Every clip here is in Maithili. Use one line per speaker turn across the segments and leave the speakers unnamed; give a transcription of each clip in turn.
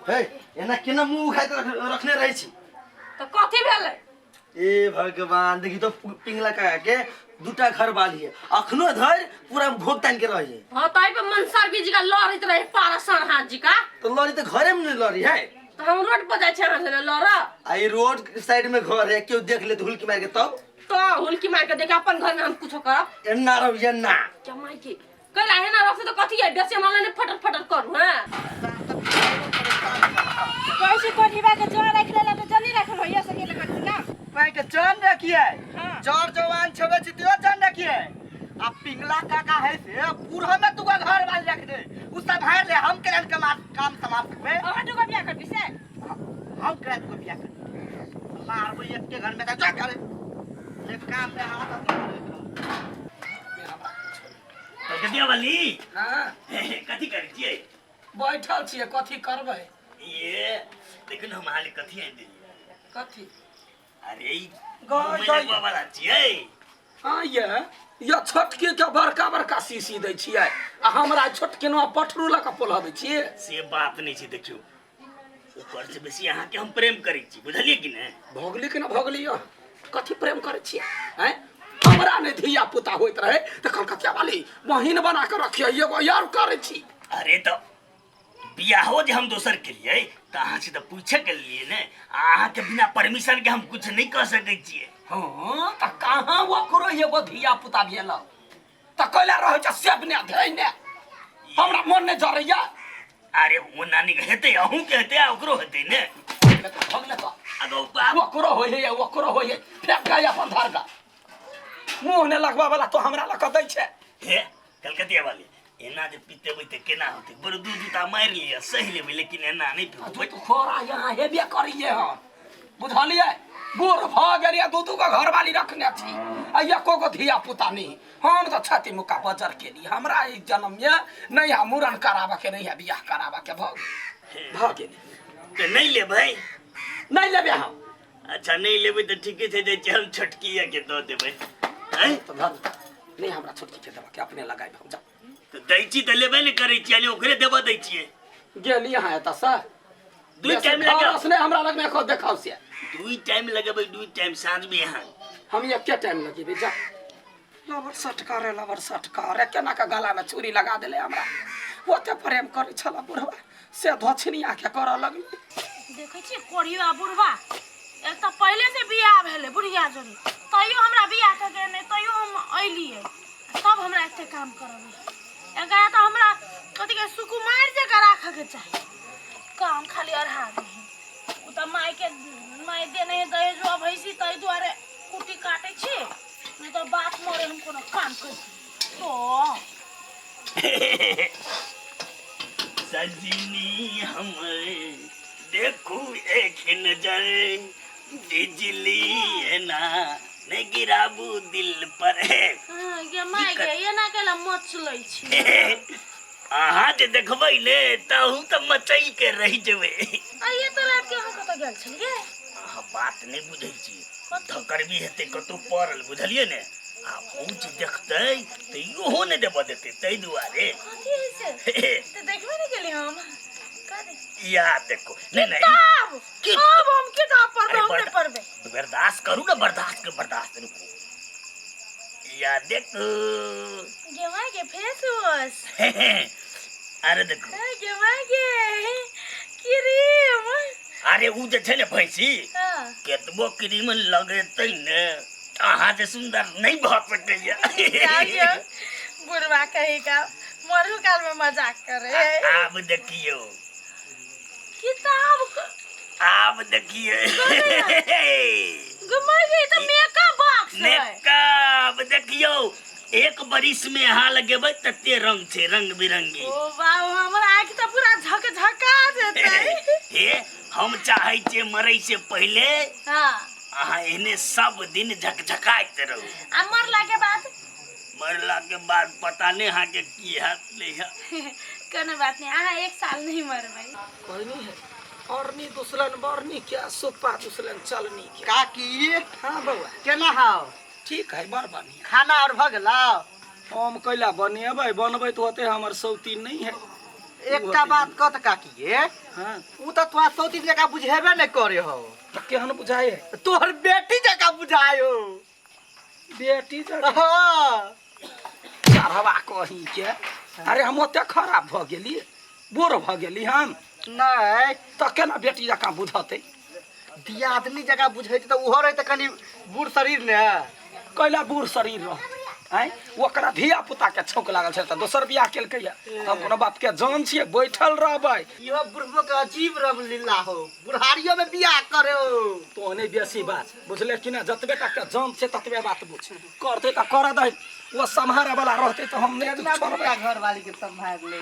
हे एना केना मुंह उघाइत रखने रहै छी?
तऽ कथी भेलै?
ए भगवान, देखी तो पिंगला काका के दूटा घर वाली है, अखनो धरि पूरा घोक तान के रही है।
हाँ, ताहि पे मनसार बीज का लड़ैत रहे पारा सर हाथ जी का।
तो लड़ी तो घरे में नहीं लड़ी है।
तो हम रोड पर जाइ छी अहाँ से लड़?
आ ई रोड साइड में घर है, केओ देख ले तो हुलकी मार के तब।
तो हुलकी मार के देख, अपन घर में हम कुछो करब।
एन्ना रहो एन्ना।
क्या माय के कैला एना रखते तो कथी है, बेसी हमरा नहीं फटर फटर करू। हाँ,
कैसे कोठीबा के जड़ राख लेला तो जनी राखल होइया से गेले करती ना।
मैं के चन रखिए।
हाँ।
जर जवान छबे छी त्यो चन रखिए। आ पिंगला काका है से बूढ़ो में तू घर वाल रख दे, उ सब है ले हम केरन कमा काम समाप्त सकबे।
अहाँ दुगो बियाह करबी से?
हम केरन को बियाह कर मारबो एक के घर में का जा करे एक काम में हाथ
कलकतिया वाली।
हाँ।
कथी करै छियै?
बैठल छियै, कथी करबै?
ये देखिन हम हाल कथी आनि देलियै।
कथी?
अरे ई
गय,
मुँहमे
गय।
लगबऽ वाला छियै।
हाँ, ये छोटकी के बड़का बड़का शीशी दै छियै आ हमरा छोटकी नुआ पठरू लऽ कऽ पोलहबै छियै।
से बात नहि छै, देखियौ ओकर से बेसी अहाँके हम प्रेम करै छी, बुझलियै कि नहि?
भोगली कि ना भोगली? यौ कथी प्रेम करै छियै? आँय, हमरा नहि धिया पुता होइत रहै तऽ कलकतिया वाली बहिन बना कऽ रखियै, एगो यार करै छी।
अरे तऽ बियाहो जे हम दोसर केलियै तऽ अहाँ से तऽ पूछे के लिए ने, आ अहाँके बिना परमिशन के हम कुछ नहि कऽ सकै छियै।
हाँ, तऽ कहाँ ओकरो एगो धिया पुता भेल तऽ कैला रहै छै सेबने धैने, हमरा मन नहि जरैया।
अरे ओ नानी के हेतै, अहूँ के हेतै आ ओकरो हेतै ने।
भगले तऽ
अगो बाप
ओकरो होइ है, ओकरो होइ है, फेंक गए अपन धर गा मुँह नहि लगबा वाला तो हमरा लऽ कऽ दै छै।
हे कलकतिया वाली, एना जे पीतेबै तऽ केना होतै? बड़ दू जूता मारि लिअ, सहि लेबै, लेकिन एना नहि पीबै।
तू खोरा यहाँ हेबे करिए हन, बुझलियै? बूढ़ भऽ गेलियै, दू दू गो घरवाली रखने छी आ एको गो धिया पुता नहि। हम तऽ छाती मुक्का बजर केली, हमरा एहि जन्ममे नहि है मूड़न कराबऽ के, नहि है बियाह कराबऽ के, भऽ गेल, भऽ गेल।
तऽ नहि लेबै?
नहि लेबै हम।
अच्छा, नहि लेबै तऽ ठीके छै, जाइ छियै हम छोटकिया के दऽ देबै। आँय?
तऽ धर, नहि हमरा छोटकी के देबऽ के, अपने लगाइ हम जा।
तऽ दै छी तऽ लेबै ने करै छियै, ओकरे देबऽ दै छियै।
गेली अहाँ एतऽसँ
दुई टाइम लगा
उसने हमरा लग में एको देखाओ से।
दुई टाइम लगेबै, दुई टाइम, साँझ में यहाँ।
हम एके टाइम लगेबै। जा लवर सटका रे, लवर सटका रे, केना के गला में छुरी लगा देले हमरा। ओते प्रेम करै छला बुढ़वा, से धोछनिया के करऽ लगलै।
देखै छियै कोढ़िया बुढ़वा, एक तऽ पहिले से बियाह भेलै बुढ़िया जोड़ी, तैयो हमरा बियाह कऽ के नहि, तैयो हम अयलियै तब हमरा एते काम करबै। एकरा तऽ हमरा कथी के सुकुमार जकाँ राखऽके चाही, काम खाली अढ़ा दे। ओ तऽ मायके माय देने है दहेजुआ भैंसी, ताहि दुआरे कुट्टी काटै छी, नहि तऽ बाप मरे हम कोनो काम करै तो।
सजनी हमर देखू एक नजर, बिजली एना नहि गिराबू दिल पर।
हाँ, गे माय गे, एना केला मचलै छी?
अहाँ जे देखबै ने तहू तऽ मचैल के रहि जेबै।
आइए तऽ रात के अहाँ कतऽ गेल छलियै?
अहाँ बात नहि बुझै छी, धकरबी हेतै कतौ पड़ल, बुझलियै ने? आ ओ जे देखतै तऽ इहो नहि देबऽ देतै, ताहि दुआरे।
कथी है से तऽ देखबे नहि केली हम कथी?
या देखो, नहि नहि
किताब
किताब।
अब हम किताब पढ़बै?
अरे
हम नहि पढ़बै।
बर्दाश्त करू ने, बर्दाश्त करू, बर्दाश्त रुकू। या देखो।
गे माय गे, फेस वॉश।
अरे देखो।
गे माय गे, क्रीम।
अरे उ जे छै ने भैंसी, केतबो क्रीम लगेतै ने अहाँ जे सुंदर नहीं भऽ सकैया।
जाइयो बुढ़वा कही का, मरू काल में मजाक करे।
आब देखियौ।
किताब
आब देखियौ।
गे माय गे, ई तऽ मेकअप बॉक्स है।
मेकअप देखियौ, एक बरिस में अहाँ लगेबै तते रंग छै, रंग बिरंगी।
ओ बाबू, हमर आँखि तऽ पूरा झक झका जेतै।
हे, हम चाहै छियै मरै से पहिले अहाँ एहने सब दिन झकझकाइत रहू।
आ मरला के बाद?
मरला के बाद पता नहीं अहाँके की हैत नहीं हैत।
कोनो बात नहीं, अहाँ एक साल नहीं मरबै।
कोई नहीं है अरनी दुसलन बरनी के सुप्पा दुसलन चलनी के।
काकी।
हाँ बउआ।
केना हाव?
ठीक है, बड़ बढ़िया।
खाना और भऽ गेलौ?
हम कैला बनेबै, बनबै तऽ होते हमर सौती नहीं है।
एकटा बात कह त काकी गे।
हाँ।
उ त तोरा सौतीन जकाँ बुझेबे नहि करे हो।
तऽ केहन बुझाए?
तोहर बेटी जकाँ बुझायो।
बेटी जकाँ?
हाँ।
चढ़वा कही के, अरे हम ओते खराब भऽ गेली, बूढ़ भऽ गेली हम?
नहि।
तऽ केना बेटी जकाँ बुझतै?
दियादनी जकाँ बुझै छै तऽ ओहो रहै तऽ कनि बूढ़ शरीर ने।
कैला बूढ़ शरीर रहतै? आँय, ओकरा धिया पुता के छौक लागल छै तऽ दोसर बियाह केलकैया। हम कोनो बाप के जान छियै, बैठल रहबै।
इहो बुढ़बो के अजीब रमलीला हो, बुढ़ारियो में बियाह करे हो।
तो नहि बेसी बात बुझले कि ना? जतबे टा के जान छै ततबे बात बुझ। करतै तऽ करऽ दही, ओ सम्हारे वाला रहतै तऽ हम नहि
केतना
छोड़बै।
दूटा घर वाली के सम्हार ले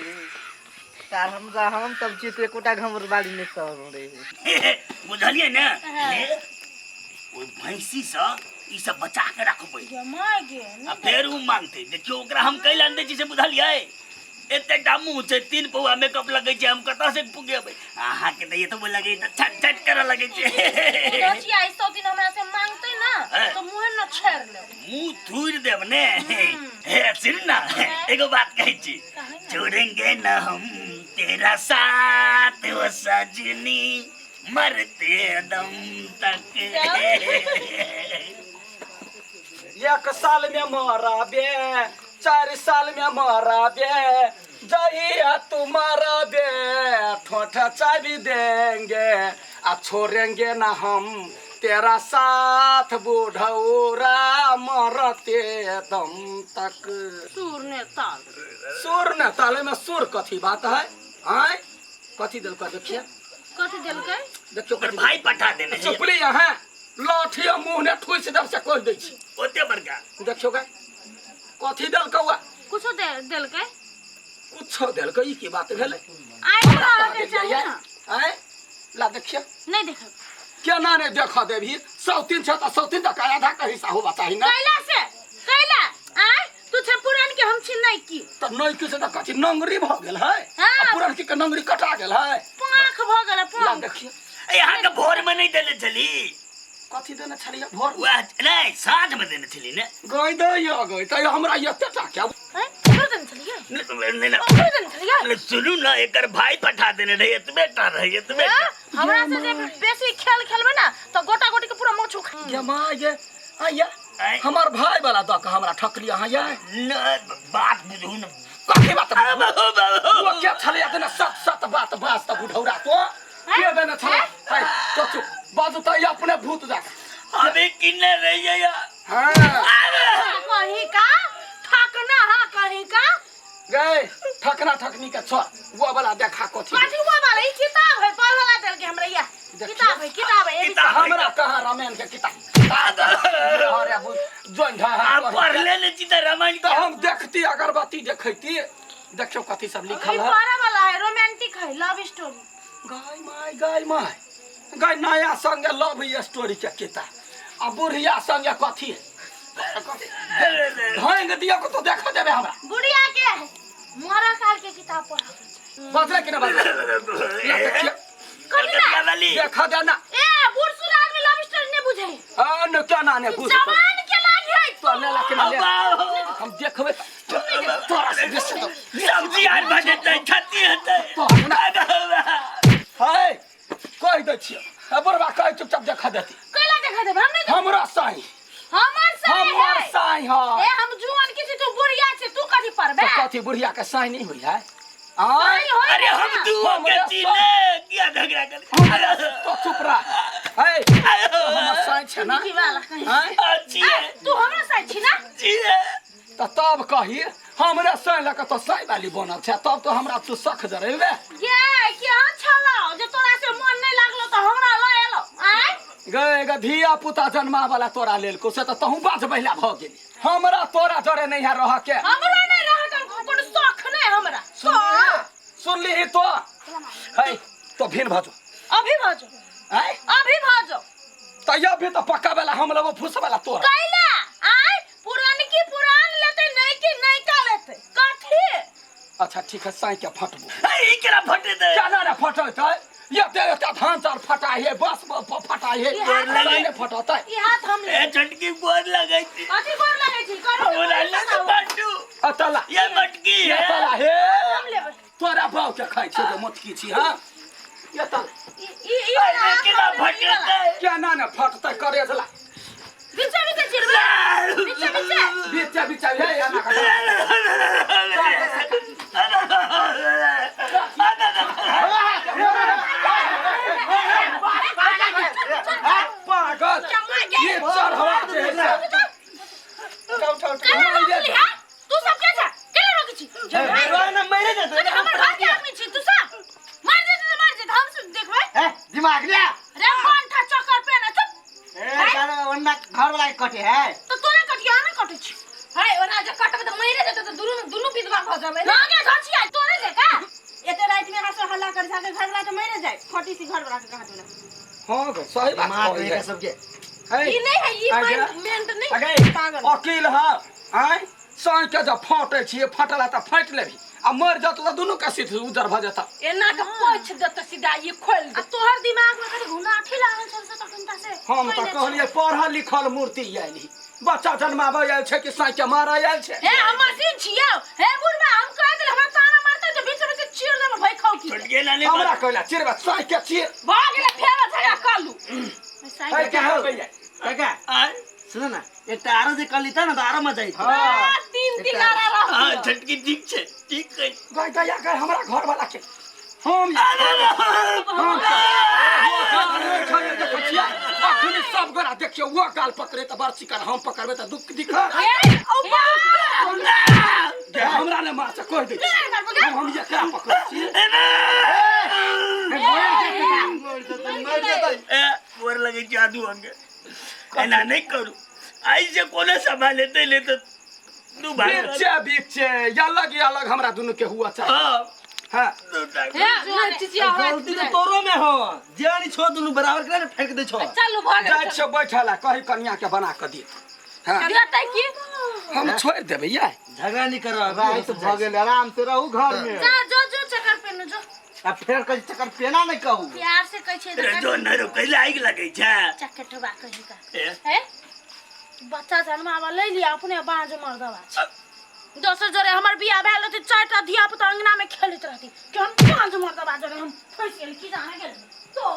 तार हम सब छी तऽ एकोटा घर वाली नहि सम्हारे।
बुझलियै ने? हे, ओहि भैंसीसँ ई सब बचा के रखबै।
गे माय गे।
आ फेर उ मांगतै। देखियौ, ओकरा हम कैला नहि दै छी से बुझलियै? एते टा मुँह छै, 3 पौआ मेकअप लगै छै, हम कतऽ से पुगेबै? अहाँके तऽ एतबो लगै तऽ छट छट करऽ लगै छै।
रचिया ई सब दिन हमरा से मांगते ना
हाँ।
तो मुँहे न छेड़ ले।
मुँह थूरि देब ने। हे सुन ना, एगो बात कहै छी, छोड़ेंगे न हम तेरा साथ ओ सजनी, मरते दम तक।
1 साल में मरबे, 4 साल में मरबे, जहिया तू मरबे ठोठ चाबी देंगे, आ छोड़ेंगे ना हम तेरा साथ बुढ़ौरा मरते दम तक।
सुर ने ताल।
सुर ने ताले में सुर कथी बात है? आय, कथी देलकै देखिए।
कथी देलकै?
देखियो।
ओकर
कथी
भाई पठा देने छै।
चुपली अहाँ, लाठी आ मुँह ने ठुसि देब से कहि दै छी।
ओते बड़का।
देखियो गे, कथी देलकौ?
कुछो दे देलकै।
कुछो देलकै? ई की बात भेलै?
आइ
हमरा
हमरा
कहाँ
के
देलियै?
चाही ना।
आँय, ला देखिए।
नहीं देखब।
केना नहि देख देबही? 103 छै तऽ 103 तऽ आधा के हिस्सा होबा चाही ने।
कैला से कैला? आय, तू छे पुरान के, हम छी नहीं की।
तऽ नहि किछु तऽ कथी नंगरी भऽ गेल है?
हाँ।
आ पुरनकी के नंगरी कटा गेल है?
पाँख भऽ गेल
ला
पाँख।
देखिए।
ए, अहाँके भोर में नहीं देने छली?
कथी देने छलियै भोर?
वएह नहीं, साँझ में देने छली ने।
गय दैया गय, तऽ हमरा एते टा के?
हैं, ओकरो देने छलियै?
नहीं, नहीं, नहीं।
ओकरो देने छलियै?
नहीं, सुनू ना, एकर भाई पठा देने रहे, एतबे टा रहे, एतबे टा।
हाँ? हमरा से जे बेसी खेल खेलबै ना तऽ गोटा गोटी के पूरा मोछ उखा।
गे माँ ये आया।
आँय?
हमर भाई वाला दऽ के हमरा ठकली अहाँ ये।
न, बात बुझू न।
कथी बात?
आ, बाबू, बाबू।
ओ के छलै देने सत सत बात बाज तऽ बुढ़ौरा तो के देने छलै? है तो चुप, बाजू तऽ ई अपने भूत जाका।
अबे किन्ने रहियै या?
हाँ।
कहीं का ठकना हा कहीं का।
गए ठकना ठकनी के छोड़, वो वाला देखा कथी।
कथी हुआ वाला? ई किताब है, पढ़ वाला देलकै हमरा या। किताब है, किताब है।
किताब।
हमरा कहाँ रामायण के किताब? अरे जोइन ढा।
आ पढ़ले ने छी तऽ रामायण
तऽ हम देखती, अगरबत्ती देखैती। देखियौ कथी सब
ई
लिखल है।
पढ़े वाला है, रोमांटिक है, लव स्टोरी।
गाय माय, गाय माय गाय, नया संगे लव स्टोरी के किताब आ बुढ़िया संगे कथी ढोंग दिया को तो देखा देबे हमरा।
बुढ़िया के है मरा काल के किताब पढ़ा।
बजले कि ना बजले? ला देखिए।
कलकतिया वाली।
देखा देना।
ए, बूढ़ सूढ़ आदमी लव स्टोरी नहीं बुझे।
आ न केना ने बुझ?
जवान के लागी है।
तो ले ला के ना ले।
बाबू।
हम देखबे तोरा से बेसी तो
सब्जी आर भऽ जेतै, क्षति हेतै।
तो ना है कहि दै छियै। ए बुढ़बा, कहि चुपचाप देखा देती।
कैला देखा देब? हम नहीं।
हमरा साई।
हमर साई
हमर
है।
साई। हाँ।
ए, हम जुआन की छी, तू बुढ़िया छै, तू कथी पढ़बे?
तो कथी बुढ़िया के साई नहीं हुई है? आय।
साई होय
अरे
ना।
हम दू के
हमरे
छी ने, किया झगड़ा कर?
तो चुप रह। है तो हमर साई छै ना?
की वाला कहीं।
आय।
छियै।
तू हमरा साई छी ना?
छियै।
तऽ तब कही, हमरे साई लऽ कऽ तो साई वाली बनल छै, तब तो हमरा तू सख जरेबे।
गे, केहन छलौ जे तोरा से मन नहीं लागलो तऽ हमरा लऽ एलो? आय।
गए गे, धिया पुता जन्मा वाला तोरा लेल से तऽ तहूँ बाज बहिला भऽ गेली। हमरा तोरा जरे नहीं है रह के।
हमरा नहीं रह के कोनो शौक नहीं हमरा।
सुनली? सुनली तो है तो भिन भजो।
अभी भजो।
आय।
अभी भजो।
तऽ अभी तऽ पक्का वाला हम लेबो, फूस वाला तोरा।
कैला? आय, पुरान की पुरान लेते, नहीं की नहीं का लेते, कथी?
अच्छा ठीक है, साई के फटबो।
ए, ई केना फटे दे?
केना ने फटतै? एते एते धान चाउर फटाइ है, बस फटाइ है,
ई हाथ
साई ने फटतै?
ई हाथ हम
ए
ले।
छोटकी, गोर लगै छी।
कथी गोर लगै छी? करू।
हमरा लग बाटू।
अतला
ये मटकी
ये
है।
तला हे।
हम लेबै।
तोरा बाउ के खाइ छै जे मोटकी छी हाँ ये तल
ई ई ई वाला
अरे केना फटतै
केना ने फटतै करे छला
बीचे बीचे चिरबै बीचे बीचे
बीचा बीचा हे एना कऽ पागल ये चढ़वा जे है से
उठा उठा उठा
केना रोकली है तू सब के छा केना रोकी छी
ना मरे जेतै
अरे हमर घर के आदमी छी तू सब मार जेतै तऽ मार जेतै हम सब देखबै
ए दिमाग ले
रे पंठा चक्कर पे ना चुप
ए जानो ओन्ना घर वाला के कटे है
तो तोरा कटिया ना कटे छी
है ओना जे कटबै तऽ मरे जेतै तऽ दुनू दुनू विधवा भऽ जेबै
ना गे घर छी तोरे जे का
एते राति में अहाँ सब हल्ला कर जाके घर वाला तो मरे जाए फटी सी घर वाला के कहा तोरा
हाँ गो सही बात
दिमाग
कहै
नहीं
है
सबके
है
ई नहि है ई
आगे।
मेंट नहि
अगे
पागल।
वकील है आय साँझ के जब फटै छियै फटला तऽ फाटि लेबही आ मरि जेतौ तऽ दुनू के सीध उजर भऽ जेतौ
एना के पोछि देतै सीधा ई खोलि
आ
देतै
तोहर दिमाग में कनी घुनाठी लागल छल से तखन ता से
हम तऽ कहलियै पढ़ल लिखल मूर्ति आयल बच्चा जन्माबै आयल छै कि साँझ के मारय आयल छै
हे हम मशीन छियौ हे बुढ़वा हम कह देल हमरा ताना मारतै तऽ बीच बीच चीर देब भई खाउ की
छोटके नानी
हमरा कहला चिरबा साँझ के चिर
भऽ गेलै फेर झगड़ा कऽ लू
है के होइए
काका
आय
सुन ना एकटा आरो जे कर लेता ना तऽ आरो मजा आइत
आ, तीन तीन आरा
हाँ
रह
छोटकी ठीक छै ठीक छै
गाय दया कर हमरा घर वाला के हम अखन सब गोरा देखियौ वो गाल पकड़े तऽ बर्ची कर हम पकड़बै तऽ दुख दिखा गे हमरा ने मार से कहि दै छी हम एकरा पकड़ै छी
ए गोर लगै छै आदू अंगे एना नहि करू आइ से कोनो सभा लेते लेते दू भाई
बीचे बीचे अलग अलग हमरा दुनू के हुआ चाही
हाँ
हाँ
दू टा
हे नहि चिचिया
गलती तो तोरो में हो जे छो दुनू बराबर करे फेंक दे छो
चलू भऽ
जाइ
गेल
छियौ बैठल कही कनिया के बना कऽ दिअ हाँ
देतै की
हम छोड़ि देबै या
झगड़ा नहीं कर
राति भऽ गेल आराम से रहू घर में
जा जो जो चक्कर पेन जो
आ फेर कही चक्कर पेना नहि कहू
प्यार से कहै छै
रे जो न रोकै आगि लगै छै
चक्कर ठोबा कही का
ए,
हे बच्चा जन्मावा ले लिया अपने बाँझ मर्दवा छै दोसर जोरे हमर बियाह भेल रहती चारिटा धिया पुता अंगना में खेलैत रहती कि हम बाँझ मर्दवा जोरे हम फँसि गेल की जाने गेल तो